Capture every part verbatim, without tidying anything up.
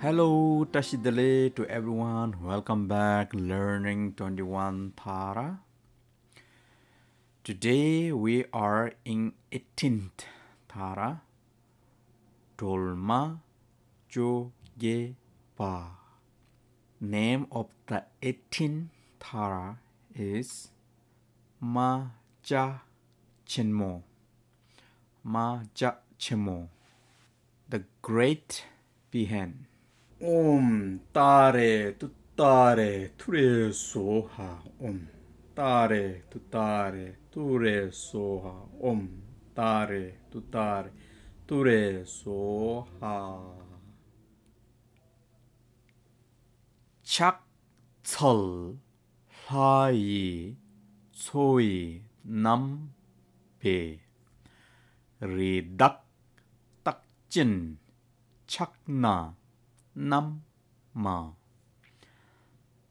Hello, བཀྲ་ཤིས་བདེ་ལེགས to everyone. Welcome back, learning twenty-one Thara. Today we are in eighteenth Thara. སྒྲོལ་མ་བཅོ་བརྒྱད་པ། Name of the eighteenth Thara is རྨ་བྱ་ཆེན་མོ། རྨ་བྱ་ཆེན་མོ། The Great Beehive. ཨོཾ་ཏཱ་རེ་ཏུཏྟཱ་རེ་ཐུ་རེ་སྭཱ་ཧཱ། ཨོཾ་ཏཱ་རེ་ཏུཏྟཱ་རེ་ཐུ་རེ་སྭཱ་ཧཱ། ཨོཾ་ཏཱ་རེ་ཏུཏྟཱ་རེ་ཐུ་རེ་སྭཱ་ཧཱ། ཕྱག་འཚལ་ལྷ་ཡི་མཚོ་ཡི་རྣམ་པའི། རི་དྭགས་རྟགས་ཅན་ཕྱག་ན་བསྣམས་མ།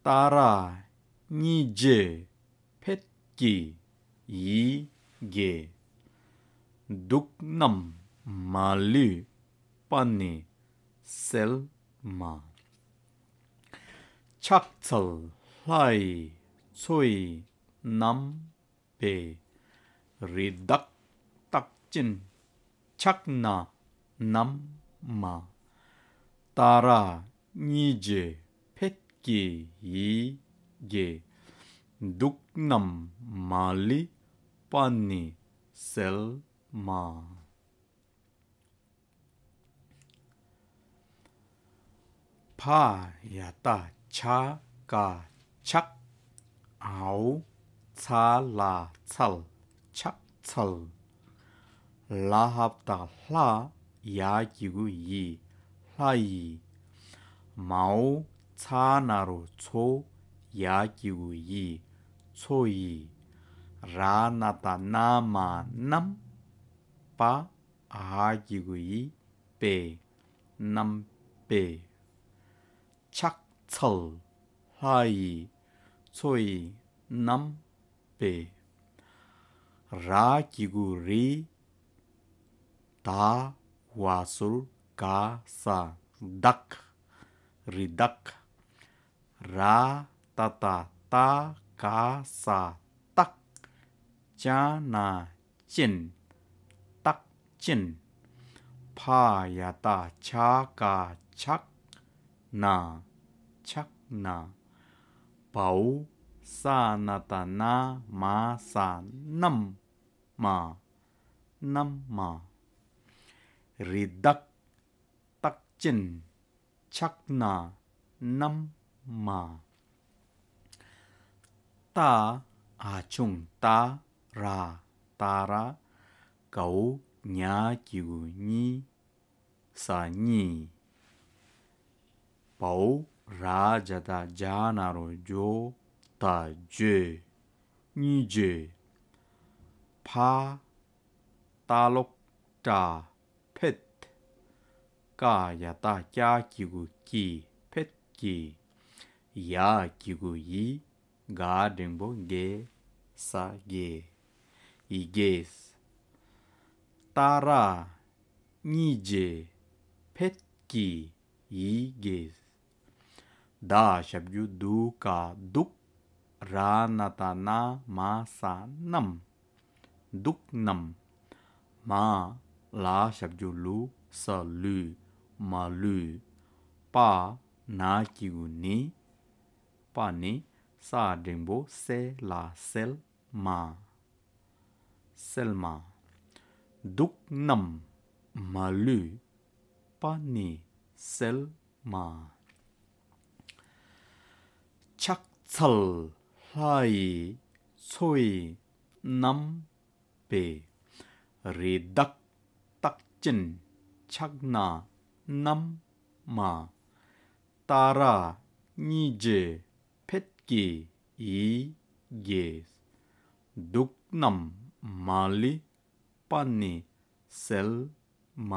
ཏཱ་ར་སྙིང་རྗེ་ཕཊ་ཀྱི་ཡི་གེ། དུག་རྣམས་མ་ལུས་པ་ནི་སེལ་མ། ཕྱག་འཚལ་ལྷ་ཡི་མཚོ་ཡི་རྣམ་པའི། རི་དྭགས་རྟགས་ཅན་ཕྱག་ན་བསྣམས་མ། ཏཱ་ར་སྙིང་རྗེ་ཕཊ་ཀྱི་ཡི་གེ། དུག་རྣམས་མ་ལུས་པ་ནི་སེལ་མ། ཕ་ཡ་བཏགས་ཕྱ་ག་ཕྱག་འའོ་ཚ་ལ་འཚལ། ཕྱག་འཚལ། ལ་ཧ་བཏགས་ལྷ། ཡ་གི་གུ་ཡི། ལྷ་ཡི། མའོ་ཚ་ན་རོ་མཚོ། ཡ་གི་གུ་ཡི། མཚོ་ཡི། ར་ན་བཏགས་རྣ། མ་རྣམས། པ། འ་གི་གུ་འི། པའི། རྣམ་པའི། ཕྱག་འཚལ་ལྷ་ཡི་མཚོ་ཡི་རྣམ་པའི། ར་གི་གུ་རི། ད་ཝ་ཟུར་ག་ས། དྭགས། རི་དྭགས། ར་ཏ་བཏགས་རྟ། ག་ས་རྟགས། ཅ་ན་ཅན། རྟགས་ཅན། ཕ་ཡ་བཏགས་ཕྱ་ག་ཕྱག་ན། ཕྱག་ན། བའོ་ས་ན་བཏགས་རྣ། མ་ས་རྣམས། མ། རྣམས་མ། རི་དྭགས་རྟགས་ཅན་ཕྱག་ན་བསྣམས་མ། ཏ། འ་ཆུང་ཏ། ར། ཏ་ར། གའོ་ཉ་གི་གུ་ཉི། ས་གཉིས། བའོ་ར་ཇ་བཏགས་རྗ་ན་རོ་རྗོ། ད་བརྗོད། གཉིས་བརྗོད། ཕ། ཏ་ལོག་ཏྲ། ཕཊ། ཀ་ཡ་བཏགས་ཀྱ་གི་གུ་ཀྱི། ཕཊ་ཀྱི། ཡ་གི་གུ་ཡི། ག་འགྲེང་བུ་གེ། ས་གེ། ཡི་གེ། ཏཱ་ར་སྙིང་རྗེ་ཕཊ་ཀྱི་ཡི་གེ། ད་ཞབས་ཀྱུ་དུ་ག་དུག་ར་ན་བཏགས་རྣ། མ་ས་རྣམས། དུག་རྣམས། མ། ལ་ཞབས་ཀྱུ་ལུ། ས་ལུས། མ་ལུས། པ། ན་གི་གུ་ནི། པ་ནི། ས་འགྲེང་བུ་སེ་ལ་སེལ་མ། སེལ་མ། དུག་རྣམས་མ་ལུས་པ་ནི་སེལ་མ། ཕྱག་འཚལ་ལྷ་ཡི་མཚོ་ཡི་རྣམ་པའི། རི་དྭགས་རྟགས་ཅན་ཕྱག་ན་བསྣམས་མ། ཏཱ་ར་སྙིང་རྗེ་ཕཊ་ཀྱི་ཡི་གེ། དུག་རྣམས་མ་ལུས་པ་ནི་སེལ་མ།